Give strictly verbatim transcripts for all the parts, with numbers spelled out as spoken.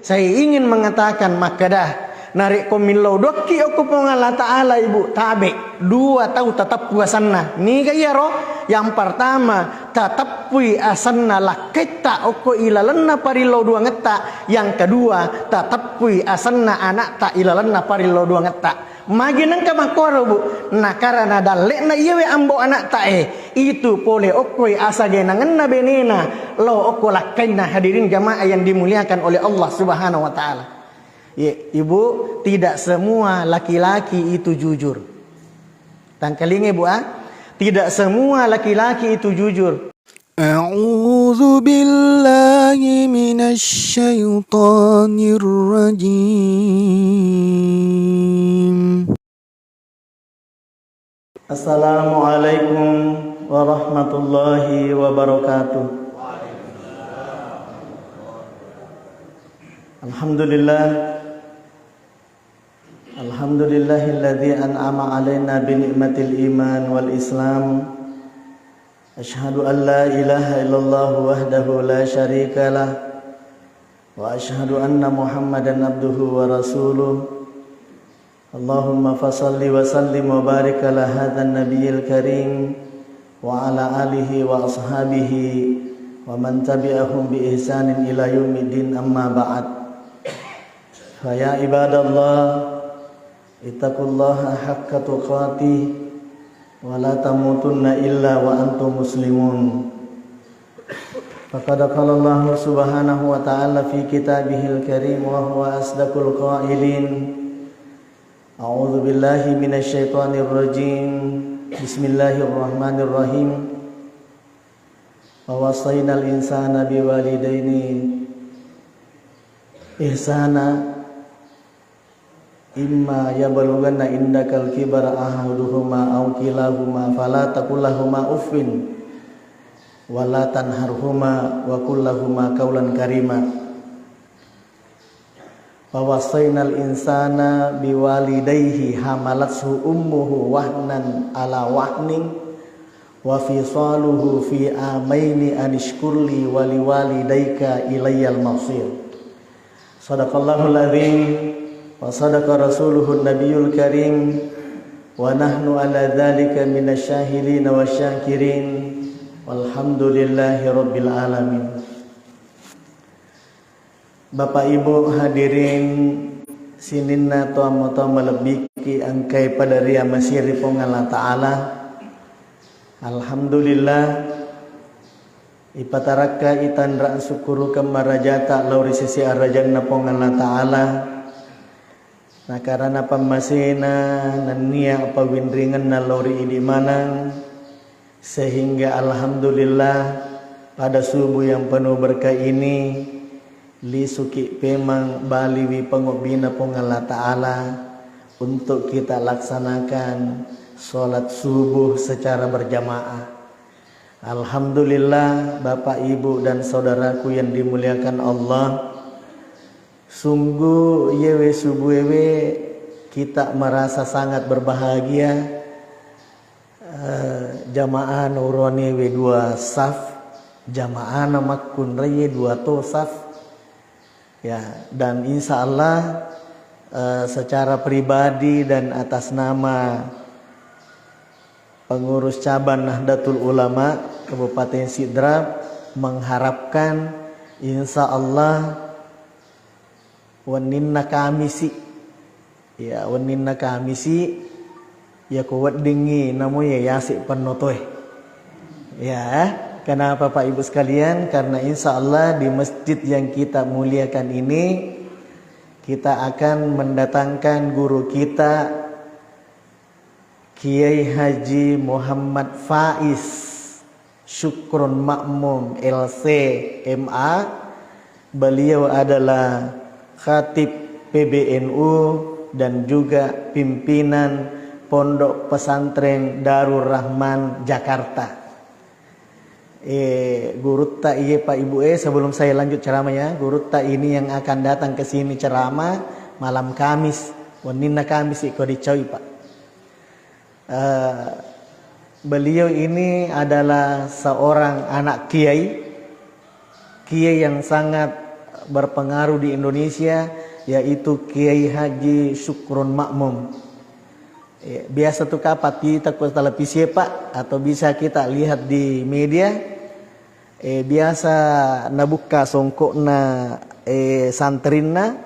Saya ingin mengatakan makkeda, narekko millau duakki okko Puang Allah Ta'ala, Ibu, tabe, dua tau tateppu asenna. Niga iyaro? Yang pertama, tateppui asenna lakkaitta okko ilalenna parillau duangetta. Yang kedua, tateppui asenna anakta ilalenna parillau duangetta. Magi nengka makkoro, Bu? Nakarana dalle'na iyawe ambo anakta e, itu pole okkoi asagenangenna benena lao okko lakkainna. Hadirin jamaah yang dimuliakan oleh Allah Subhanahu wa Ta'ala. Ye, Ibu, tidak semua laki-laki itu jujur. Tangkalinge, Bu, ah. Tidak semua laki-laki itu jujur. أعوذ بالله من الشيطان الرجيم. Assalamualaikum warahmatullahi wabarakatuh. Alhamdulillah. Alhamdulillahilladzi an'ama alaina bi ni'matil iman wal islam. Asyhadu an la ilaha illallah wahdahu la syarika lah. Wa asyhadu anna Muhammadan abduhu wa rasuluh. Allahumma fasalli wa sallim wa barik ala hadzan nabiyil karim wa ala alihi wa ashabihi wa man tabi'ahum bi ihsanin ila yaumiddin, amma ba'd. Fa ya ibadallah, ittaqullaha haqqa tuqatih wa la tamutunna illa wa antum muslimun. Faqad qala Allahu subhanahu wa ta'ala fi kitabihil karim wa huwa asdaqul qailin. A'udzu billahi minasy syaithanir rajim. Bismillahirrahmanirrahim. Wa wassaynal insana biwalidaini ihsana. Imma yablughanna indakal kibara ahaduhuma aw kilahuma fala taqul lahuma uffin wa la tanharhuma wa qul lahuma qawlan karima. Wa wassaynal insana biwalidayhi hamalathu ummuhu wahnan ala wahnin wa fisaluhu fi amaini anishkur li wa liwalidayka ilayyal masir. Sadaqallahul azim wa sadaqa rasuluhun nabiyul karim wa nahnu ala dzalika minasy syahidin wasy syakirin walhamdulillahi rabbil alamin. Bapak Ibu hadirin sininna toammo-toammo malebbiki engkae pada riamasiri Puang Allah Ta'ala. Alhamdulillah, ipatarakka itanra sukkurukeng marajata lao ri sese arajanna Puang Allah Ta'ala. Nakarana pammasena nennia pawinringenna lao ri idi maneng, sehingga alhamdulillah pada subuh yang penuh berkah ini lisuki pemang baliwi pangobbina Puang Allah Ta'ala untuk kita laksanakan sholat subuh secara berjamaah. Alhamdulillah, Bapak, Ibu, dan saudaraku yang dimuliakan Allah, sungguh iyewe subuhewe kita merasa sangat berbahagia. Eh, jamaah nauronewe dua saf, jamaah na makkunraie dua to saf. Ya, dan insya Allah, eh, secara pribadi dan atas nama pengurus cabang Nahdlatul Ulama Kabupaten Sidrap mengharapkan insya Allah wenninna Kamisi. Ya, wenninna Kamisi, yako weddingngi namo ya yase pennotoe. Ya, kenapa Pak Ibu sekalian? Karena insya Allah di masjid yang kita muliakan ini, kita akan mendatangkan guru kita, Kiai Haji Muhammad Faiz Syukron Makmum, L C, M A. Beliau adalah Khatib P B N U dan juga pimpinan Pondok Pesantren Darul Rahman, Jakarta. Eh, gurutta iye, Pak, Ibu, eh, sebelum saya lanjut ceramah ya, gurutta ini yang akan datang ke sini ceramah malam Kamis, wenninna Kamis iko dicau i, Pak. Eh, beliau ini adalah seorang anak kiai, kiai yang sangat berpengaruh di Indonesia, yaitu Kiai Haji Syukron Makmum. Eh, biasa tu kapang kita ku televisi, Pak, atau bisa kita lihat di media. Eh, biasa nabukka songkokna, eh, santrinna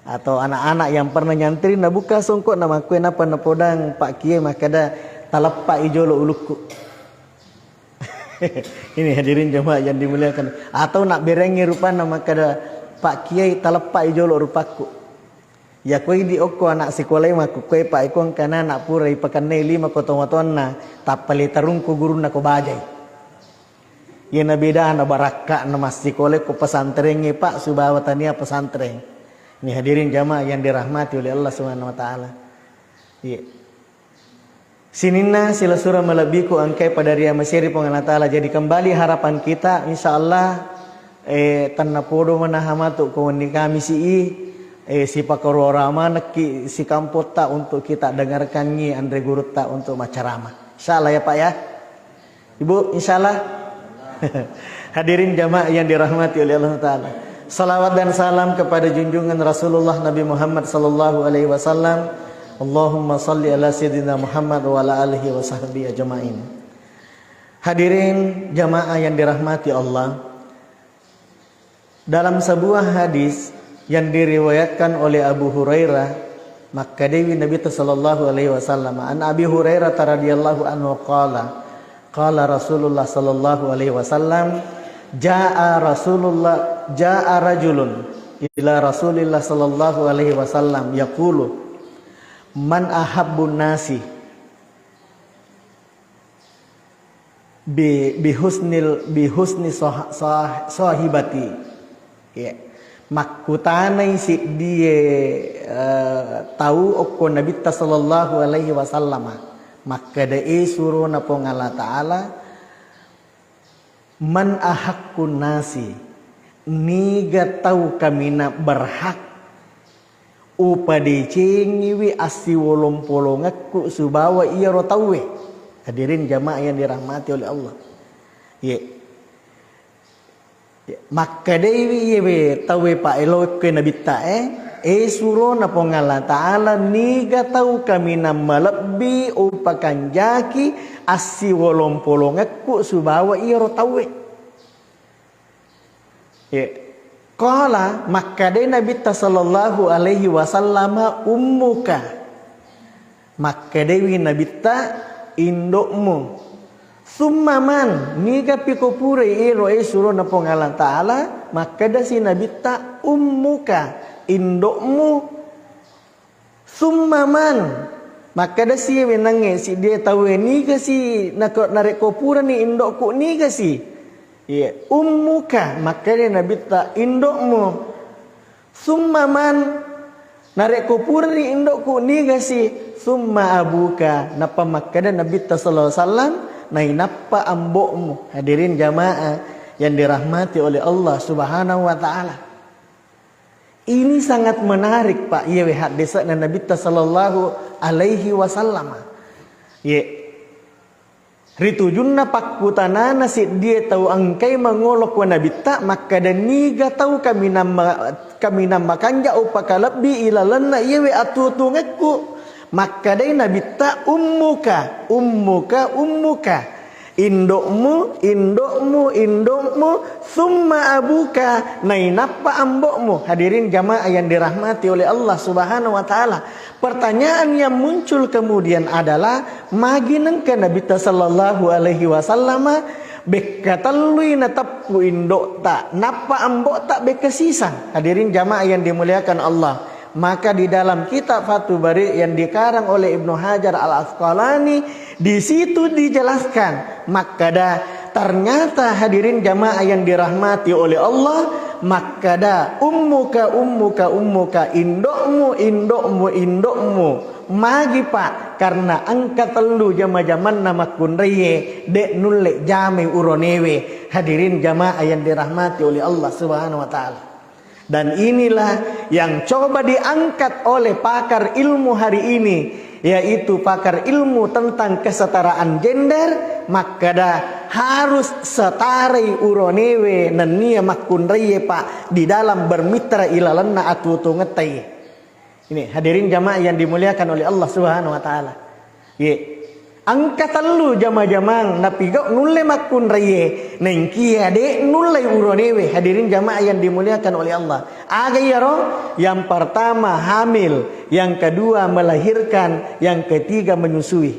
atau anak-anak yang pernah nyantri, nabukka songkokna makkue, napa napodang Pak Kiai makkeda, "Taleppai jolo ulukku." Ini hadirin jamaah yang dimuliakan. Atau nak berengi rupanna makkeda, "Pak Kiai, taleppai jolo rupakku." Ya koi di okko anak sekolah makkukue, Pak, iko engkana anak pura ipakennai lima ko tomatonna, tappa le tarungku gurunna ko bajai. Iyana bedana barakka'na massikola ko pesantrengnge, Pak, sibawa tania pesantren. Ini hadirin jamaah yang dirahmati oleh Allah Subhanahu wa Ta'ala. Iya. Sininna silessureng malebbiku engkae pada riamaseri Puang Allah Ta'ala. Jadi kembali harapan kita, insya Allah, eh, tennapodo manaha matu ko wenni Kamisi i, eh, sipakaruara manekki sikampotta untuk kita dengarkangi anre gurutta untuk maccarama. Insya Allah ya, Pak, ya. Ibu, insya Allah. Hadirin jamaah yang dirahmati oleh Allah Ta'ala. Salawat dan salam kepada junjungan Rasulullah Nabi Muhammad sallallahu alaihi wasallam. Allahumma salli ala sayyidina Muhammad wa ala alihi wa sahbihi ajma'in. Hadirin jamaah yang dirahmati Allah. Dalam sebuah hadis yang diriwayatkan oleh Abu Hurairah, makkedai Nabi sallallahu alaihi wasallam, an Abi Hurairah radhiyallahu anhu qala, qala Rasulullah sallallahu alaihi wasallam, jaa Rasulullah, jaa rajulun ila Rasulillah sallallahu alaihi wasallam yaqulu, "Man ahabbun nasi bi, bi husnil, bi husni sah-, sah-, sahibati." Ya. Makkutanai siddie, eh, tau okko Nabitta sallallahu alaihi wasallama. Makkeda, "E surona Puang Allah Ta'ala, man ahaqqun nasi, niga tau kaminang berhak upadecengiwi assiwolong-polongekku sibawa iyaro tauwe." Hadirin jamaah yang dirahmati oleh Allah. Ye. Ye. Makkedaiwi iyewe tauwe paelokke Nabitta e, "E surona Puang Allah Ta'ala, niga tau kaminang malebbi upakanjaki assiwolong-polongekku sibawa iyaro tauwe?" Ye. Qala, makkedai Nabitta sallallahu alaihi wasallama, "Ummuka." Makkedaiwi Nabitta, "Indo'mu." "Summa man?" Niga piko purai ero e surona Puang Allah Ta'ala? Makkedasi Nabitta, "Ummuka." Indo'mu. "Summa man?" Makkedasi wenangnge siddie tauwe, "Nigasi nako-, narekko purani indo'ku, nigasi?" Iya, "Ummuka." Makkeda Nabitta, "Indo'mu." "Summa man?" "Narekko purani indo'ku, nigasi?" "Summa abuka." Nappa makkeda Nabitta sallallahu alaihi wasallam, "Nainappa ambo'mu." Hadirin jamaah yang dirahmati oleh Allah Subhanahu wa Ta'ala. Ini sangat menarik, Pak, iyawe haddese'na Nabitta sallallahu alaihi wasallam. Ye. Ritujunna pakkutanana siddie tau engkai mangolo ko Nabitta, makkeda, "Niga tau kaminang ma-, kaminang makanja upakalebbi ilalenna iyawe atuo-tuongekku?" Makkedai Nabitta, "Ummuka, ummuka, ummuka." Indo'mu, indo'mu, indo'mu, summa abuka, nainappa ambo'mu. Hadirin jamaah yang dirahmati oleh Allah Subhanahu wa Ta'ala. Pertanyaan yang muncul kemudian adalah, magi nengka Nabitta sallallahu alaihi wasallama bekka tellui nateppu indo'ta, nappa ambo'ta bekka sisang? Hadirin jamaah yang dimuliakan Allah. Maka di dalam kitab Fathul Bari yang dikarang oleh Ibnu Hajar Al-Asqalani, di situ dijelaskan, makkada, ternyata hadirin jamaah yang dirahmati oleh Allah, makkada, "Ummuka, ummuka, ummuka," indo'mu, indo'mu, indo'mu. Magi, Pak? Karena engka tellu jama-jamanna makkunraie, de' nulle jamai uronewe. Hadirin jamaah yang dirahmati oleh Allah Subhanahu wa Ta'ala. Dan inilah yang coba diangkat oleh pakar ilmu hari ini, yaitu pakar ilmu tentang kesetaraan gender, makkada, harus setarai uronewe nennia makkunraie, Pak, di dalam bermitra ilalenna atuo-tuongettaie. Ini hadirin jamaah yang dimuliakan oleh Allah Subhanahu wa Ta'ala. Ye. Engka tellu jama-jamang napigau nulle makkunraie, nengkia de nullei uronewe. Hadirin jamaah yang dimuliakan oleh Allah. Aga iyaro? Yang pertama hamil, yang kedua melahirkan, yang ketiga menyusui.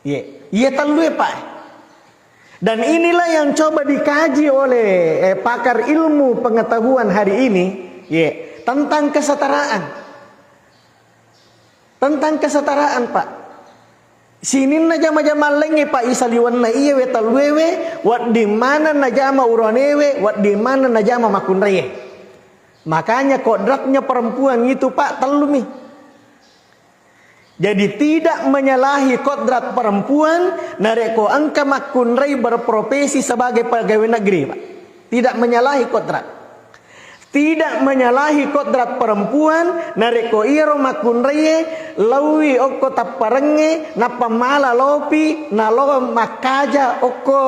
Ye. Iya tellu e, Pak. Dan inilah yang coba dikaji oleh, eh, pakar ilmu pengetahuan hari ini, ye, tentang kesetaraan. Tentang kesetaraan, Pak. Sininna jama-jama laingnge, Pak, isaliwenna iyewe telluewe, wedding maneng najama uronewe, wedding maneng najama makkunraie. Makanya kodratnya perempuan itu, Pak, tellumi. Jadi tidak menyalahi kodrat perempuan narekko engka makkunrai berprofesi sebagai pegawai negeri, Pak. Tidak menyalahi kodrat. Tidak menyalahi kodrat perempuan narekko iyaro makkunraie laui okko tapparengnge nappa mala lopi nalo makkaja okko,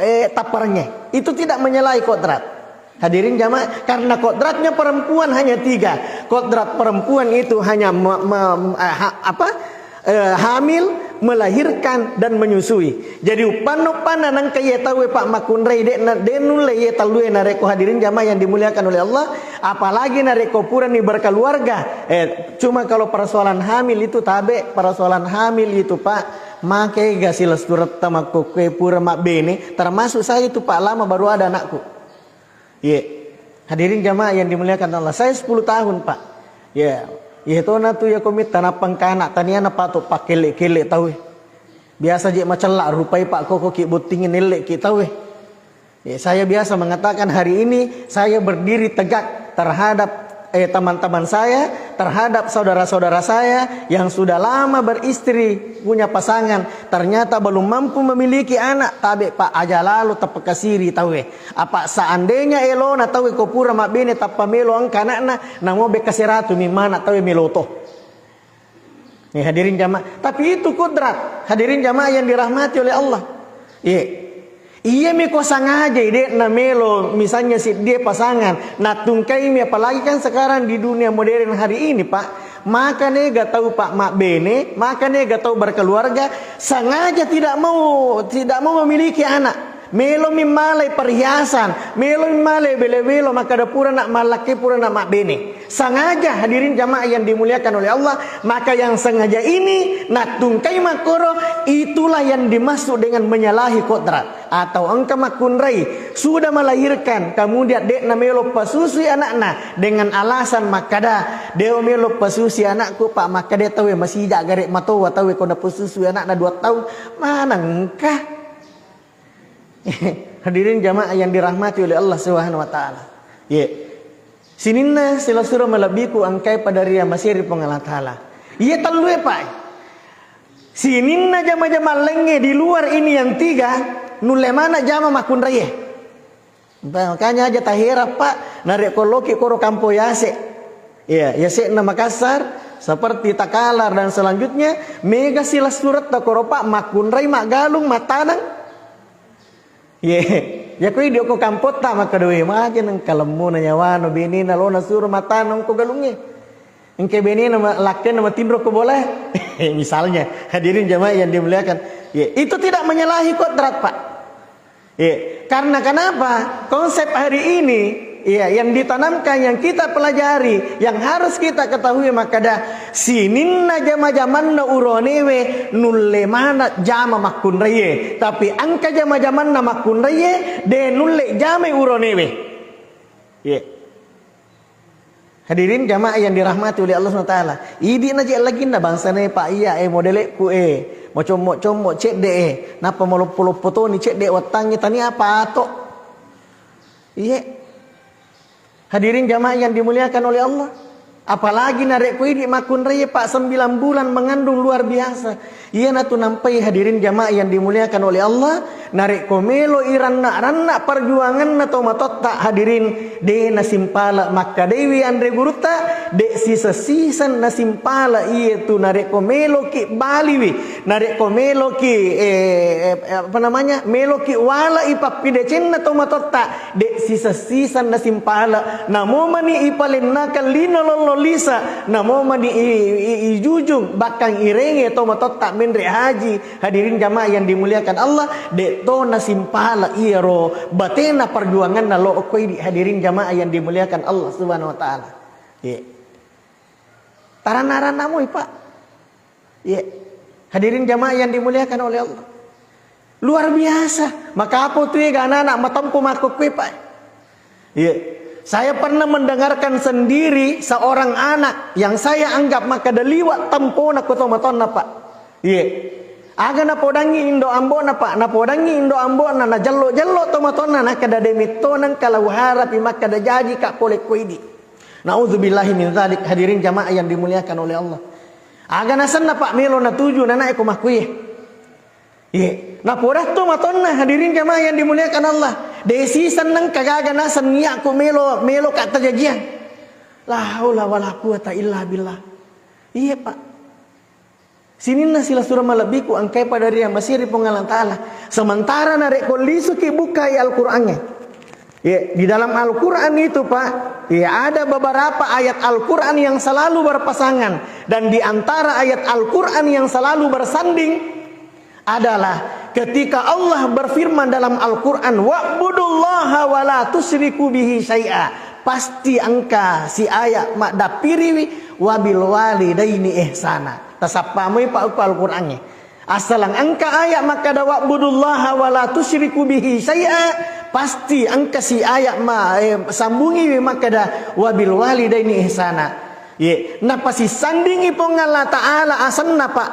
eh, tapparengnge. Itu tidak menyalahi kodrat. Hadirin jamaah, karena kodratnya perempuan hanya tiga. Kodrat perempuan itu hanya me- me- eh, ha- apa? Eh, hamil, melahirkan, dan menyusui. Jadi uppanna-uppanna nengka iye tauwe, Pak, makkunrai de na- de nulle iye tellue narekko, hadirin jamaah yang dimuliakan oleh Allah, apalagi narekko purani berkeluarga. Eh, cuma kalau persoalan hamil itu tabe, persoalan hamil itu, Pak, maega silessuretta makkukkue pura mabbene, termasuk saya itu, Pak, lama baru ada anakku. Ye. Hadirin jamaah yang dimuliakan Allah, saya sepuluh tahun, Pak. Ya, iya tona tu ya komitta nappa engka anak tania na patok pakkelle-kelle tauwe. Biasa je macella rupai, Pak, koko ki bottingi nelle ki tauwe. Ya, saya biasa mengatakan hari ini saya berdiri tegak terhadap, eh, teman-teman saya, terhadap saudara-saudara saya yang sudah lama beristri, punya pasangan, ternyata belum mampu memiliki anak, tabe, Pak, aja lalo tapakasiri tauwe. Apa seandainya elona tauwe ko pura mabbene tappa melo engka anakna, namo bekka seratu mi mana tauwe meloto. Nih, hadirin jamaah, tapi itu kodrat. Hadirin jamaah yang dirahmati oleh Allah. Iya. Iya mi ko sangajai de na melo misalnya siddie pasangan, nattungkai mi, apalagi kan sekarang di dunia modern hari ini, Pak. Maka nega tau, Pak, mabbene, maka nega tau berkeluarga, sengaja tidak mau, tidak mau memiliki anak. Melomi malai perhiasan, melomi malai belo-belo, makkada pura nak mallakke, pura nak mabbene. Sengaja, hadirin jamaah yang dimuliakan oleh Allah, maka yang sengaja ini nattungkai makkoro, itulah yang dimaksud dengan menyalahi kodrat. Atau engka makkunrai, sudah melahirkan, kemudian de na melo pasusui anakna dengan alasan makkada, de melo pasusui anakku, Pak, makkada tauwe masija gare matoa tauwe ko napasusui anakna dua tahun, manengka. Hadirin jamaah yang dirahmati oleh Allah Subhanahu wa Taala. Ye. Sininna silessureng malebbiku engkae pada ria masiri Puang Allah Taala. Ye tellue, Pak. Sininna jama-jama laingnge di luar ini yang tiga, nulle mana jama makkunraie. Makanya aja taherang, Pak, narekko loki koro kampo yase. Iya, yase'na Makassar, seperti Takalar dan selanjutnya, mega silessuretta koro, Pak, makkunrai maggalung, mattaneng. Ye, ya ko idi okko kampotta makkeda, "We, maje nengka lemmona nyawana benena lona suro mattaneng ko galungnge. Engka benena ma-, lakkenna matinro ko bola." Misalnya, hadirin jamaah yang dimuliakan. Ye, itu tidak menyalahi kodrat, Pak. Ye, karena kenapa? Konsep hari ini, ya, yang ditanamkan, yang kita pelajari, yang harus kita ketahui, makkada sininna jama-jamanna uronewe nulle mana jama makkunraie, tapi engka jama-jamanna makkunraie de nulle jamai uronewe. Ye. Hadirin jamaah yang dirahmati oleh Allah Subhanahu wa Taala. Idi na je laginna bangsana, Pak, iya, eh, modele'ku, eh, macommo-commo cedde, eh, nappa maloppo-loppo toni cedde wattangnge, tania pato. Iye. Hadirin jamaah yang dimuliakan oleh Allah. Apalagi narekko idi makkunrai, Pak, sembilan bulan mengandung, luar biasa. Iyanatu nampai, hadirin jamaah yang dimuliakan oleh Allah, narekko melo i ranna-ranna perjuanganna tomatoatta, hadirin, de nasimpala, makkedaiwi anre gurutta, de siseng-siseng nasimpala iyatu narekko meloki baliwi, narekko meloki, eh, eh, apa namanya, meloki walai pappidecenna tomatoatta, de siseng-siseng nasimpala. Namo mani ipalennakang lino lollo lisa, namo mani i, i, ijujung bakkang irenge tomatoatta menre haji. Hadirin jamaah yang dimuliakan Allah, de to nasimpala iyaro batena perjuanganna lo okko idi, hadirin jamaah yang dimuliakan Allah Subhanahu wa Ta'ala. Ye. Tarana-rana moi, Pak. Ye. Hadirin jamaah yang dimuliakan oleh Allah. Luar biasa. Maka apa tu ya anak-anak matempo makkukue, Pak? Ye. Saya pernah mendengarkan sendiri seorang anak yang saya anggap makkeda liwa tempona ko tomatonna, Pak. Ye. Aga napodangi indo ambona, Pak, napodangi indo ambona, najello-jello tomatonna, nakkeda de mitto nengka lau harapi makkeda jaji ka pole ko idi. Naudzubillahi min dzalik, hadirin jamaah yang dimuliakan oleh Allah. Aga nasenna, Pak, melo natuju nanae ko makkuye. Ye, napodatto matonna, hadirin jamaah yang dimuliakan Allah. De siseng nengka gaga naseng niatku melo, melo ka tajajiang. La haula wala quwata illa billah. Iye, Pak. Sininna silessureng malebbiku engkae pada ri amasiri Puang Allah Ta'ala. Sementara narekko lisuki bukkai Al-Qur'angnge. Ya, di dalam Al-Qur'an itu, Pak, ya, ada beberapa ayat Al-Qur'an yang selalu berpasangan. Dan di antara ayat Al-Qur'an yang selalu bersanding adalah ketika Allah berfirman dalam Al-Qur'an, "Wa'budullaha wa la tusyriku bihi syai'a." Pasti engka si ayat maddappiriwi, "Wabil walidaini ihsana." Tasappa moi, Pak, okko Al-Qur'angnge. Assalang engka ayat makkada, "Wa'budullaha wa la tusyriku bihi syai'a," pasti engka si ayat ma-, eh, sambungiwi makkada, "Wabil walidaini ihsana." Ye, napasisandingi Puang Allah Ta'ala asenna, Pak.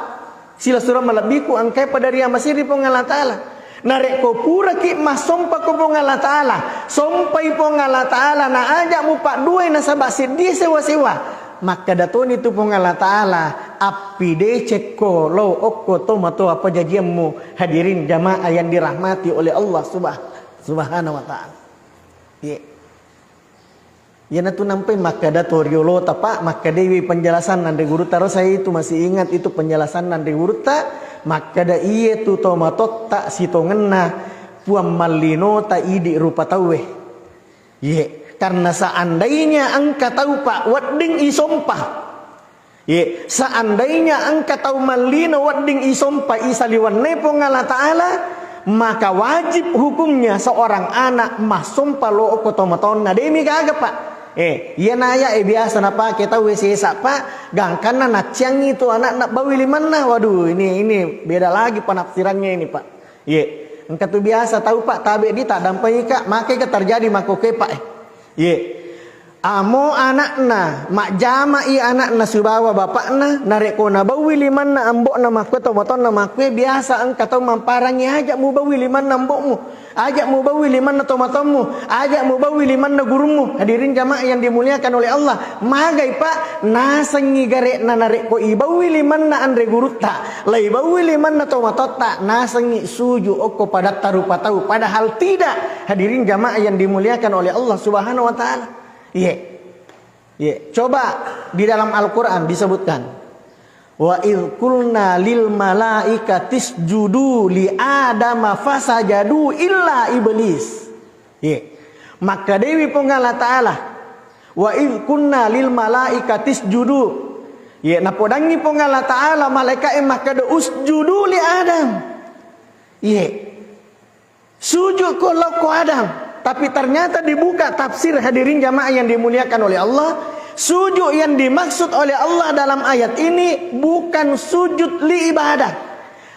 Silessureng malebbiku engkae pada ri amasiri Puang Allah Ta'ala. Narekko puraki massompa ko Puang Allah Ta'ala, sompai Puang Allah Ta'ala na aja mupadduai nasaba seddie sewa-sewa. Makkeda toni tu Puang Allah Ta'ala, "Appidecekko lao okko tomatoa pajajiammu." Hadirin jamaah yang dirahmati oleh Allah subah-, Subhanahu wa Ta'ala. Ye. Iyanatu nampai makkeda to riolota, Pak, makkedaiwi penjelasan nanre gurutta ro, saya itu masih ingat itu penjelasan nanre gurutta, makkeda iye tu tomatotta sitongenna puang mallinota idi rupa tauwe. Ye, karena seandainya engka tau, Pak, wedding isompa. Ye, seandainya engka tau mallino wedding isompa isaliwennai Puang Allah Ta'ala, maka wajib hukumnya seorang anak massompa lo okko tomatoanna. Demi gaga, Pak. Eh, iyana ayat e biasa napake tau sesa, Pak, gangkanna nacciangi tu anakna bawi limanna. Waduh, ini, ini beda lagi penafsirannya ini, Pak. Ye, engka tu biasa tau, Pak, tabe di taddampengika, makega terjadi makkokkoe, Pak, eh. Ye. Amo anakna, majjamai anakna sibawa bapakna, narekko nabawi limanna ambo'na makkue, tomatoanna makkue, biasa engka tau mamparangi, "Aja mubawi limanna ambo'mu, aja mubawi limanna tomatoammu, aja mubawi limanna gurummu." Hadirin jamaah yang dimuliakan oleh Allah, magai, Pak, nasengngi gare'na narekko ibawi limanna anre gurutta, laibawi limanna tomatoatta, nasengngi suju okko padatta rupa tau, padahal tidak. Hadirin jamaah yang dimuliakan oleh Allah Subhanahu wa Ta'ala. Iye. Iye. Coba di dalam Al-Quran disebutkan, "Wa idh qulna lil malaikatis judu li Adama fasajadu illa iblis." Iye. Makkedaiwi Puang Allah Ta'ala, "Wa idh qulna lil malaikatis judu." Iye, napodangngi Puang Allah Ta'ala malaika'e makkeda, "Usjudu li Adam." Iye. Sujud ko lao ko Adam. Tapi ternyata dibuka tafsir, hadirin jamaah yang dimuliakan oleh Allah, sujud yang dimaksud oleh Allah dalam ayat ini bukan sujud li ibadah.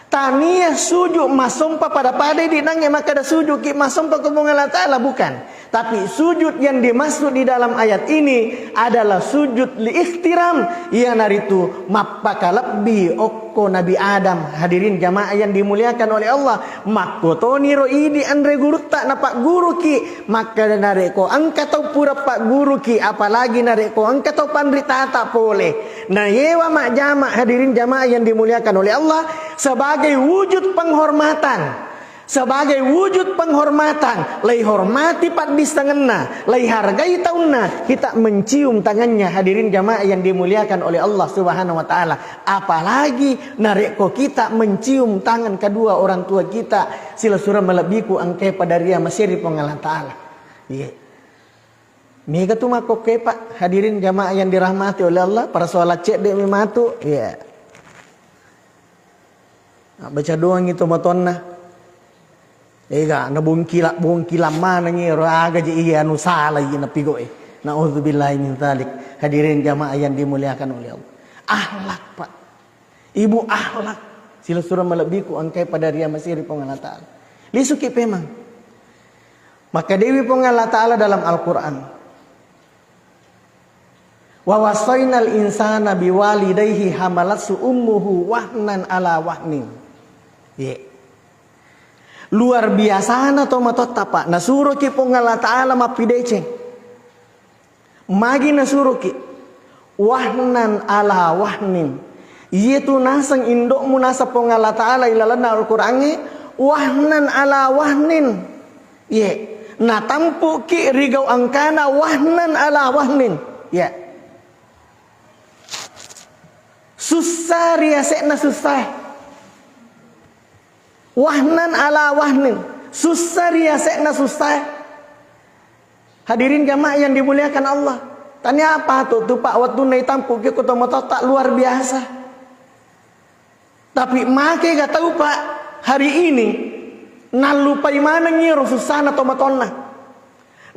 Tania sujud massompa pada-pada di nangnge makkeda sujud ki massompa ko Puang Allah Ta'ala, bukan. Tapi sujud yang dimaksud di dalam ayat ini adalah sujud li ikhtiram, iyanaritu mappakalebbi okko Nabi Adam. Hadirin jamaah yang dimuliakan oleh Allah, makkotoniro idi anre gurutta napagguruki, makkeda narekko engka tau pura pagguruki, apalagi narekko engka tau panritata pole. Nayewa majjama, hadirin jamaah yang dimuliakan oleh Allah, sebagai wujud penghormatan. Sebagai wujud penghormatan, leihormati paddissengenna, leihargai taunna, kita mencium tangannya, hadirin jamaah yang dimuliakan oleh Allah Subhanahu wa Ta'ala. Apalagi narekko kita mencium tangan kedua orang tua kita, silessureng malebbiku engkae pada ria maseri Puang Allah Ta'ala. Iya. Mega tu makkokkoe, Pak, hadirin jamaah yang dirahmati oleh Allah, persoalan cedde mi matu, iya. Baca doangi to matonna. Ega, nabongkila-bongkila manengi ro, aga je iya anu sala iya napigoe. Naudzubillahi min dzalik. Hadirin jamaah yang dimuliakan oleh Allah. Akhlak, Pak. Ibu akhlak. Silessureng malebbiku engkae pada ria masiri Puang Allah Ta'ala. Lisuki pemang. Makkedawi Puang Allah Ta'ala dalam Al-Quran. Wa wassainal insana biwalidaihi hamalatsu ummuhu wahnan ala wahnin. Ye. Luar biasana tomatoatta, Pak. Nasuroki Puang Allah Ta'ala mappideceng. Magi nasuroki? Wahnan ala wahnin. Iyetu naseng indo'mu naseng Puang Allah Ta'ala ilalenna Al-Qurangnge, wahnan ala wahnin. Ye, natampuki rigau engkana wahnan ala wahnin. Ye. Sussa ri ase'na sussae. Wahnan ala wahnin. Sussa ri ase'na sussae. Hadirin jamaah yang dimuliakan Allah. Tania apa tu, tu Pak, wattunna itampuki ko tomatoatta luar biasa. Tapi makega tau, Pak, hari ini nallupai manengi ro sussana tomatonna.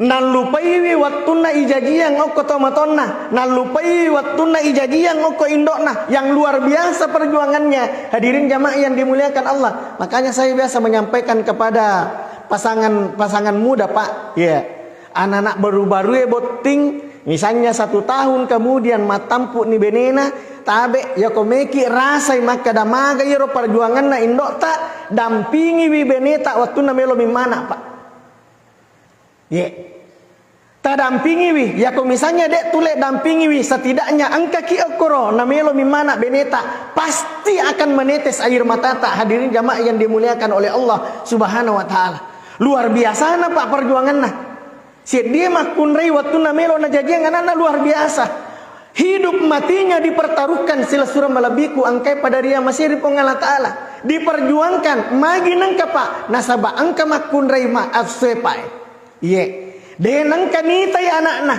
Nallupaiwi wattunna ijajiang okko tomatonna, nallupaiwi wattunna ijajiang okko indo'na. Yang luar biasa perjuangannya. Hadirin jamaah yang dimuliakan Allah. Makanya saya biasa menyampaikan kepada pasangan-pasangan muda, Pak. Ya. Anak-anak baru-barue botting, misalnya satu tahun kemudian mattampu'ni benena, tabe, yako meki rasai makkeda maga iyaro perjuanganna indo'ta, dampingiwi beneta wattunna melo mimmana, Pak. Ye. Tadampingiwi, yako misalnya de' tule dampingiwi, setidaknya engkaki okkoro namelo mimmana beneta, pasti akan menetes air matata. Hadirin jamaah yang dimuliakan oleh Allah Subhanahu wa Ta'ala. Luar biasana, Pak, perjuanganna. Seddie makkunrai wattunna melo najajiang anakna luar biasa. Hidup matinya dipertaruhkan silessureng malebbiku engkae pada ria masiri Puang Allah Ta'ala. Diperjuangkan, magi nengka, Pak, nasaba engka makkunrai ma-, assoe, Pak. Ye. De nengka nitai anakna.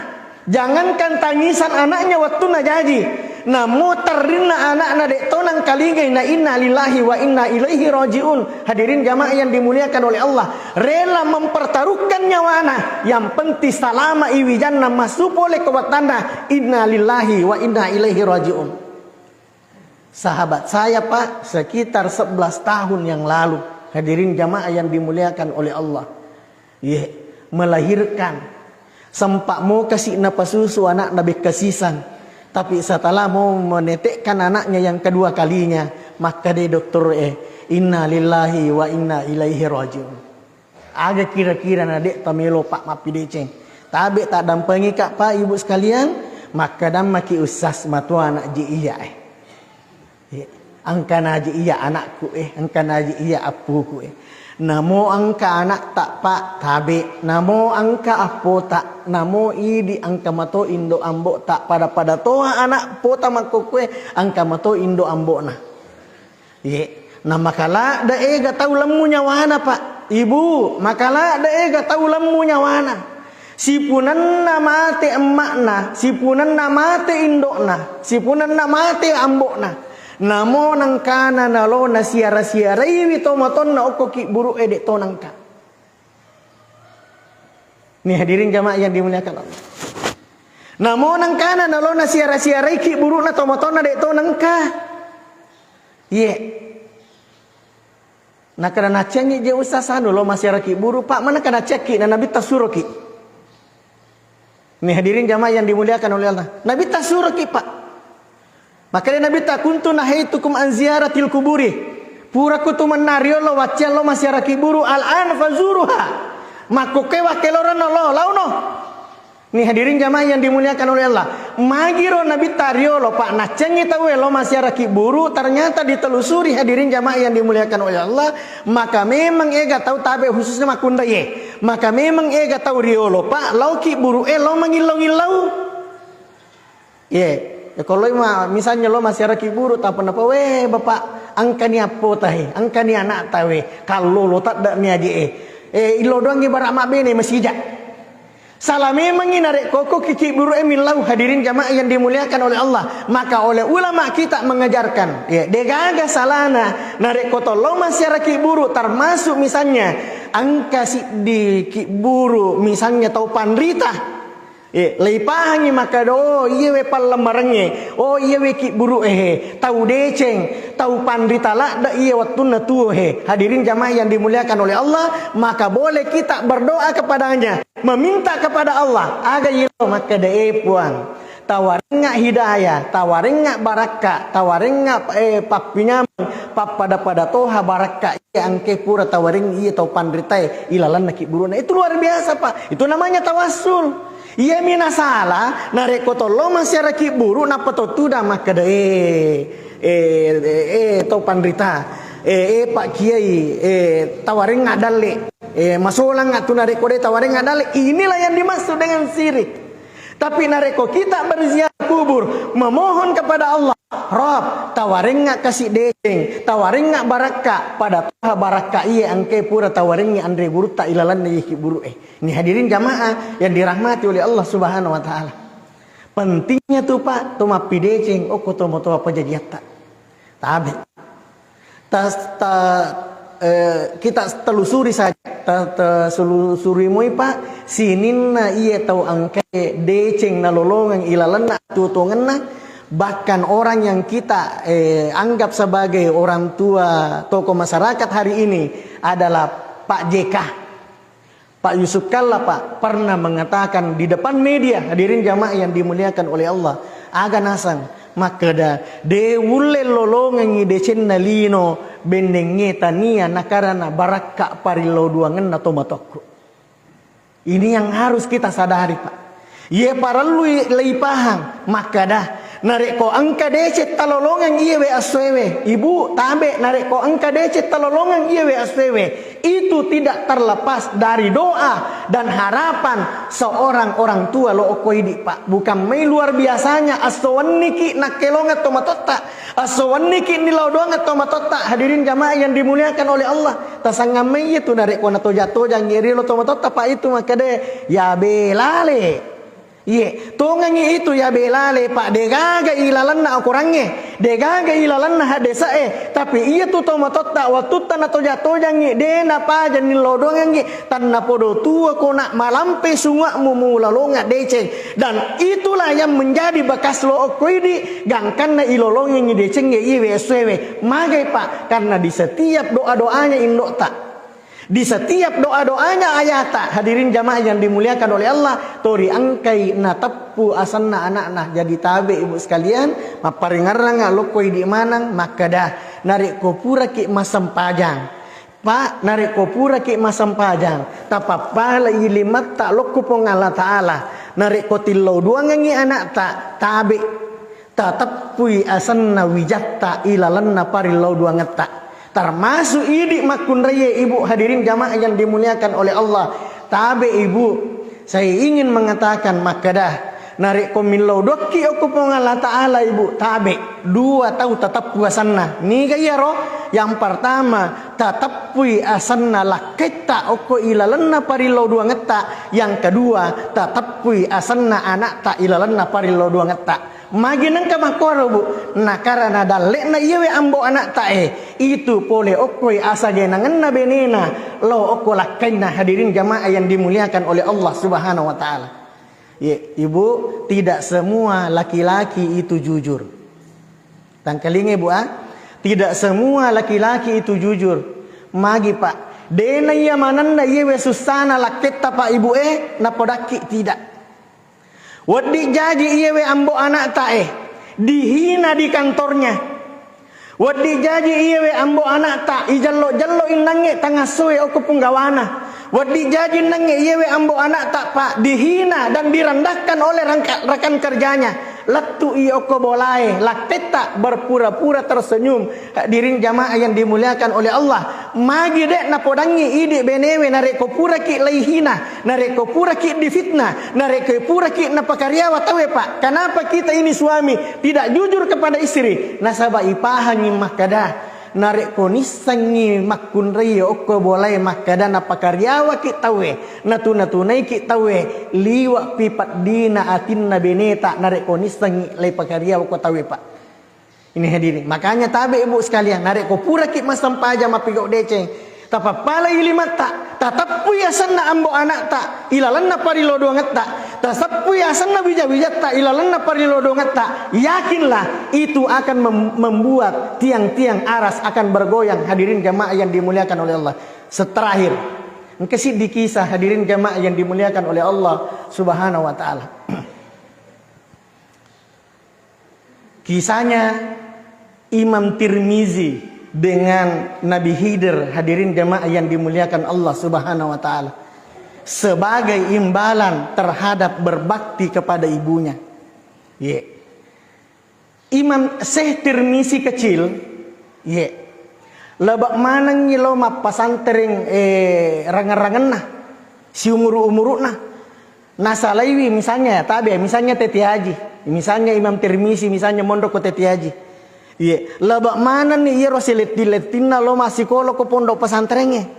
Jangankan tangisan anaknya wattunna jaji. Namo terrinna anakna de to nangkalingai na inna lillahi wa inna ilaihi rajiun. Hadirin jamaah yang dimuliakan oleh Allah. Rela mempertaruhkan nyawana, yang penting salama i wijanna, massu pole ko wattanna, inna lillahi wa inna ilaihi rajiun. Sahabat saya, Pak, sekitar sebelas tahun yang lalu, hadirin jamaah yang dimuliakan oleh Allah, ye, melahirkan. Sempat mo kasi napasusu anakna bekkasisang. Tapi setelah mau menetekkan anaknya yang kedua kalinya, makkeda dokter e, inna lillahi wa inna ilaihi rajiun. Aga kira-kira na de' tamelo, Pak, mappideceng. Tabe taddampengika, Pak, Ibu sekalian, makkeda maki ustaz, matua anak je iya e. Ye, engka naji iya anakku e, engka naji iya appuku e. Namo engka anakta, Pak, tabe, namo engka appota, namo idi engka mato indo ambo'ta, pada-pada toha anak pota makkokkoe, engka mato indo ambo'na. Ye, na makaladde ega tau lemmu nyawana, Pak. Ibu, makaladde ega tau lemmu nyawana. Sipunanna mate emma'na, sipunanna mate indo'na, sipunanna mate ambo'na. Namo nengkana nalo nasiara-siaraiwi tomatonna okko kibburu'e, de' to nengka. Nih, hadirin jamaah yang dimuliakan Allah. Namo nengkana nalo nasiara-siarai kibburu'na tomatonna, de' to nengka. Ye. Nakkeda naccengi je ustaz anu lo masiara kibburu, Pak, mana kana cekki na Nabitta suroki. Ini hadirin jamaah yang dimuliakan oleh Allah. Nabitta suroki, Pak. Makanya Nabitta, "Kuntu nahaitukum an ziyaratil kuburi." Pura kutu mennariolo wacciang lo masiara kiburu, al-an fazuruha. Makkukke wakkelorano lo, launo. Ini hadirin jamaah yang dimuliakan oleh Allah. Magiro Nabitta riolo, Pak, naccengi tauwe lo masiara kiburu, ternyata ditelusuri, hadirin jamaah yang dimuliakan oleh Allah, maka memang ega tau tabe khususnya makkunraie. Maka memang ega tau riolo, Pak, lao kiburu e lo mangillau-ngillau. Ye, ya kalau ma, misalnya lo masiara kiburu, tapi napa, "Weh, Bapak, engkani appota he, engkani anakta we, kallolo tadda mi aje e. Eh, illo doangi barak mabbene masija." Salah memangi narekko ko kikiburu e millau, hadirin jamaah yang dimuliakan oleh Allah. Maka oleh ulama kita mengajarkan, ya, degaga salana narekko tollo masiara kiburu, termasuk misalnya engka siddi kiburu, misalnya tau panrita. Eh, leipahangi makkeda, "Oh, iye we pallamarengnge, oh, iye we kiburu e he, tau deceng, tau panrita ladde iye wettunna tuo he." Hadirin jamaah yang dimuliakan oleh Allah, maka boleh kita berdoa kepadanya, meminta kepada Allah, aga ilo makkeda, "Eh, Puang, tawarengnga hidayah, tawarengnga barakka, tawarengnga, eh, pappinyameng, pappada-pada toha barakka." Iya engke pura tawarengngi iya tau panritae ilalanna kiburuna. Itu luar biasa, Pak. Itu namanya tawassul. Iyami nasala narekko tollo masiara kiburu nappa to tudang makkeda, "Eh, eh, eh, eh, tau panrita, eh, eh, Pak Kiai, eh, tawarengnga dalle, eh, masolangnga tu narekko de tawarengnga dalle." Inilah yang dimaksud dengan sirik. Tapi narekko kita berziarah kubur, memohon kepada Allah, "Rob, tawarengnga kasi deceng, tawarengnga barakka, pada toha barakka iye engke pura tawarengngi anre gurutta ilalanna iye kiburu e." Ini hadirin jamaah yang dirahmati oleh Allah Subhanahu wa Ta'ala. Pentingnya tu, Pak, to mappideceng okko tomatoa pajajiatta. Tabe. Tas-, ta-, eh, kita telusuri saja, ta-, telusuri moi, Pak, sininna iye tau engkae deceng nalolongeng ilalanna atuo-tuongenna, bahkan orang yang kita, eh, anggap sebagai orang tua tokoh masyarakat hari ini adalah Pak J K. Pak Yusuf Kalla, Pak, pernah mengatakan di depan media, hadirin jamaah yang dimuliakan oleh Allah, aga naseng makkeda, "De ulle lolongengngi decenna lino bennengnge tania nakarana barakka parillau duangenna tomatokku." Ini yang harus kita sadari, Pak. Ye parellui leipahang makkeda, narekko engka deceng talolongeng iyewe essoewe, Ibu, tabe, narekko engka deceng talolongeng iyewe essoewe, itu tidak terlepas dari doa dan harapan seorang orang tua lo okko idi, Pak. Bukan mai luar biasanya esso wenniki nakkelongeng tomatotta, esso wenniki nillau doangeng tomatotta, hadirin jamaah yang dimuliakan oleh Allah. Tasangang mai itu narekko natoja-tojangngi riolo tomatotta, Pak, itu makkeda, "Ya belale." Iye, tongengngi itu ya belale, Pak, degaga ilalanna akorangnge, degaga ilalanna haddese'e, tapi iya tu tomatotta wattutta natoja-tojangngi, de napaja nillau doangengngi, tannapodo tuo ko nak malampe sunge'mu mulalonga deceng, dan itulah yang menjadi bekas lo okko idi, gangkanna ilolongengngi decengnge iwe essoewe. Magai, Pak, karena di setiap doa-doanya indo'ta, di setiap doa-doanya ayata, hadirin jamaah yang dimuliakan oleh Allah, tori engkai nateppu asenna anakna. Jadi tabe, Ibu sekalian, mapparingerrang lokko idi maneng makkeda, narekko puraki masempajang, Pak, narekko puraki masempajang, tapappalai limetta lokko Puang Allah Ta'ala, narekko tillau duangengngi anakta, tabe. Tateppui asenna wijatta ilalenna parillau duangetta. Termasuk idi makkunraie, Ibu, hadirin jamaah yang dimuliakan oleh Allah. Tabe, Ibu, saya ingin mengatakan makkeda, narekko millau dokki okko Puang Allah Ta'ala, Ibu, tabe, dua tau tateppu asenna. Niga iyaro? Yang pertama, tateppui asenna lakketta okko ilalenna parillau duangetta. Yang kedua, tateppui asenna anakta ilalenna parillau duangetta. Magi nengka makkoro, Bu? Nakarana dalle'na iyewe ambo anakta e, itu pole okkoi asa genangenna benena lao okko lakkainna. Hadirin jamaah yang dimuliakan oleh Allah Subhanahu wa Ta'ala. Ye, Ibu, tidak semua laki-laki itu jujur. Tangkalinga, Bu, ah? Tidak semua laki-laki itu jujur. Magi, Pak? Dena iya manenna iyewe sussana lakketta, Pak, Ibu, eh, napodakki tidak. Wedding jaji iyewe ambo anakta e, dihina di kantornya. Wedding jaji iyewe ambo anakta, ijello-jello innangnge tangassoe okko punggawana. Wedding jaji innangnge iyewe ambo anakta, Pak, dihina dan direndahkan oleh rangka-, rekan kerjanya. Lettu i okko bolae, lakketta berpura-pura tersenyum. Hadirin jamaah yang dimuliakan oleh Allah, magi de' napodangngi idi' benewe narekko puraki leihina, narekko puraki difitnah, narekko puraki napakariawa tauwe, Pak. Kenapa kita ini suami tidak jujur kepada istri? Nasaba ipahangi makkada, narekko nissengngi makkunrai okko bolae makkada napakariawaki tauwe, natuna-tunaiki tauwe, liwa'pi peddina atinna beneta narekko nissengngi leipakariawa ko tauwe, Pak. Ini hadirin. Makanya tabe, Ibu sekalian, narekko puraki massempajang mappigau deceng, tapappalai limatta, tateppui asenna ambo anakta ilalenna parilodongetta, taseppui asenna wija-wijatta ilalenna parilodongetta, yakinlah itu akan mem-, membuat tiang-tiang aras akan bergoyang. Hadirin jamaah yang dimuliakan oleh Allah. Seterakhir, engka siddi kisah, hadirin jamaah yang dimuliakan oleh Allah Subhanahu wa Ta'ala. Kisahnya Imam Tirmizi dengan Nabi Khidir, hadirin jamaah yang dimuliakan Allah Subhanahu wa Ta'ala, sebagai imbalan terhadap berbakti kepada ibunya. Ye. Imam Syekh Tirmizi kecil, ye. Lebak manengngi lo mappasantreng, eh, rangen-rangenna, siumuru-umuru'na. Nasalaiwi, misalnya, ya, tabe, misalnya Teti Haji, misalnya Imam Tirmizi, misalnya mondok ko Teti Haji. Iya, lebak manenni iyaro siletti-lettinna lo massikola ko pondok pesantrengnge.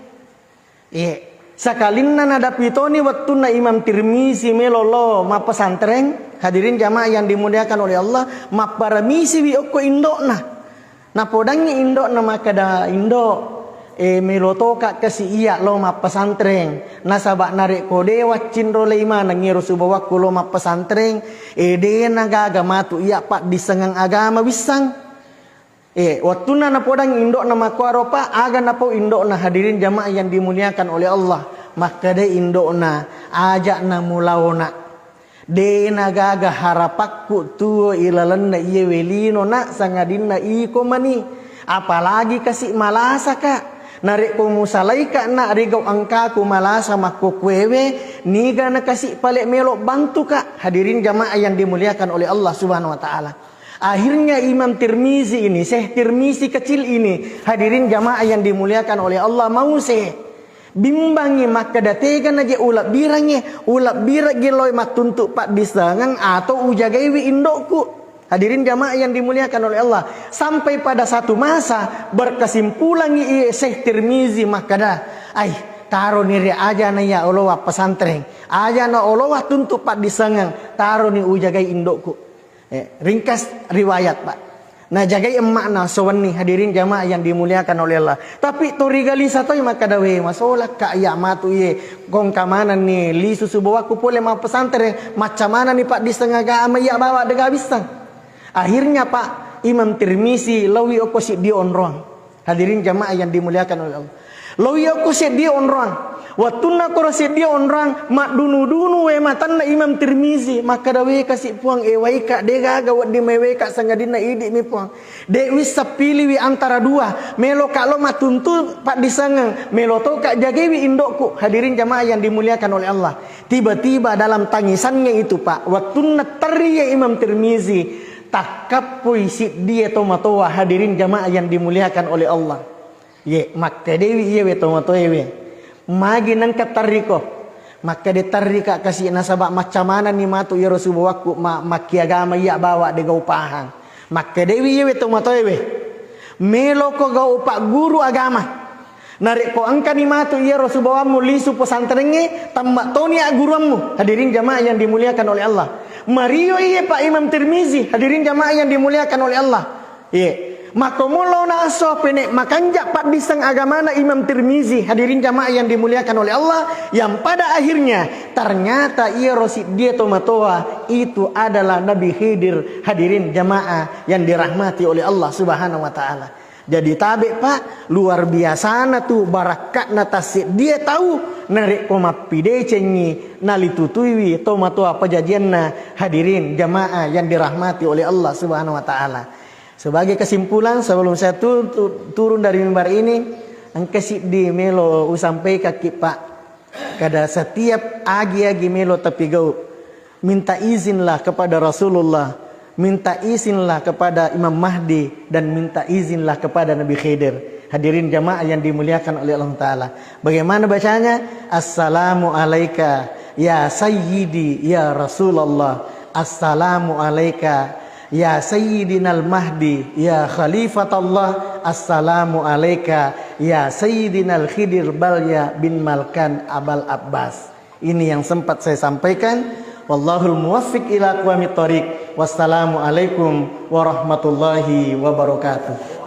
Iya, sakalinna nadapi toni wettunna Imam Tirmizi melo lo mappesantreng, hadirin jamaah yang dimuliakan oleh Allah, mapparamisiwi okko indo'na. Napodangngi indo'na makkeda, "Indo, eh, melo toka kasi iya lo mappesantreng. Nasaba narekko de waccinro lei maneng ero subawakku lo mappesantreng, eh, dena gaga matu iya paddissengeng agama wissang." Eh, wettunna napodang indo'na makkuaro, Pak, aga napau indo'na, hadirin jamaah yang dimuliakan oleh Allah? Makkeda indo'na, "Aja'na mulaona." Dena gaga harapakku tuo ilalenna iyewe lino, Nak, sangadinna iko mani. Apalagi kasi malasaka. Narekko musalaika, Nak, rigau engkaku malasa makkokkoewe, niga nakasi pale melo bantuka. Hadirin jamaah yang dimuliakan oleh Allah Subhanahu wa Ta'ala. Akhirnya Imam Tirmizi ini, Syekh Tirmizi kecil ini, hadirin jamaah yang dimuliakan oleh Allah, mause. Bimbangngi makkeda, "Tega naje ulabbirangnge, ulabbirangnge loi mattuntu paddissengeng atau ujagaiwi indokku?" Hadirin jamaah yang dimuliakan oleh Allah, sampai pada satu masa berkesimpulangngi iye Syekh Tirmizi makkeda, "Ai, taroni ri ajana iya olowa pesantren, ajana olowa tuntu paddissengeng, taroni ujagai indokku." Eh, ringkas riwayat, Pak. Najagai emma'na sewenni, hadirin jamaah yang dimuliakan oleh Allah. Tapi toriga lisa toi makkeda, "We, masolakka iya matu iye, kongka manenni lisu subawakku pole mappesantreng, macca manenni paddisseng agama iya bawa dega bissang." Akhirnya, Pak, Imam Tirmizi lawi okko siddi onroang. Hadirin jamaah yang dimuliakan oleh Allah. Lo iya ko seddi onroang. Wattunna koro seddi onroang, maddunu-dunu we matanna Imam Tirmizi, makkeda, "We kasi Puang, e waika, de gaga wedding mai weka sangadinna idi mi Puang. De wissa piliwi antara dua, melo ka lo matuntu paddisengeng, melo to ka jagewi indokku." Hadirin jamaah yang dimuliakan oleh Allah. Tiba-tiba dalam tangisannya itu, Pak, wattunna terri Imam Tirmizi, takkappoi siddie tomatoa, hadirin jamaah yang dimuliakan oleh Allah. Ye, makkedewi iye we tomatoe we. Magi nengka tarriko? Makkede tarrika kasi nasaba macca manenni matu iyaro subawakku ma-, makkiagama iya bawa de gau pahang. Makkedewi iye we tomatoe we. Meloko gau pagguru agama. Narekko engkani matu iyaro subawammu lisu pesantrengnge, tamma toni agguruammu. Hadirin jamaah yang dimuliakan oleh Allah. Mario iye Pak Imam Tirmizi. Hadirin jamaah yang dimuliakan oleh Allah. Iye. Makkomo laona esso pene makanja paddisseng agamana Imam Tirmizi, hadirin jamaah yang dimuliakan oleh Allah, yang pada akhirnya ternyata iyaro siddie tomatoa itu adalah Nabi Khidir, hadirin jamaah yang dirahmati oleh Allah Subhanahu wa Ta'ala. Jadi tabe, Pak, luar biasana tu barakka'na tasseddie tau narekko mappidecengngi nalitutuiwi tomatoa pajajianna, hadirin jamaah yang dirahmati oleh Allah Subhanahu wa Ta'ala. Sebagai kesimpulan, sebelum saya tu-, tu-, turun dari mimbar ini, engka siddi melo usampaikakki, Pak. Kada setiap agi-agi melo tapigau, minta izinlah kepada Rasulullah, minta izinlah kepada Imam Mahdi, dan minta izinlah kepada Nabi Khidir. Hadirin jamaah yang dimuliakan oleh Allah Ta'ala. Bagaimana bacanya? Assalamu alaika ya sayyidi ya Rasulullah. Assalamu alaika ya sayyidinal Mahdi ya khalifatallah. Assalamu alaika ya sayyidinal Khidir Balya bin Malkan Abal Abbas. Ini yang sempat saya sampaikan. Wallahul muwaffiq ila aqwamit thariq. Wassalamualaikum warahmatullahi wabarakatuh.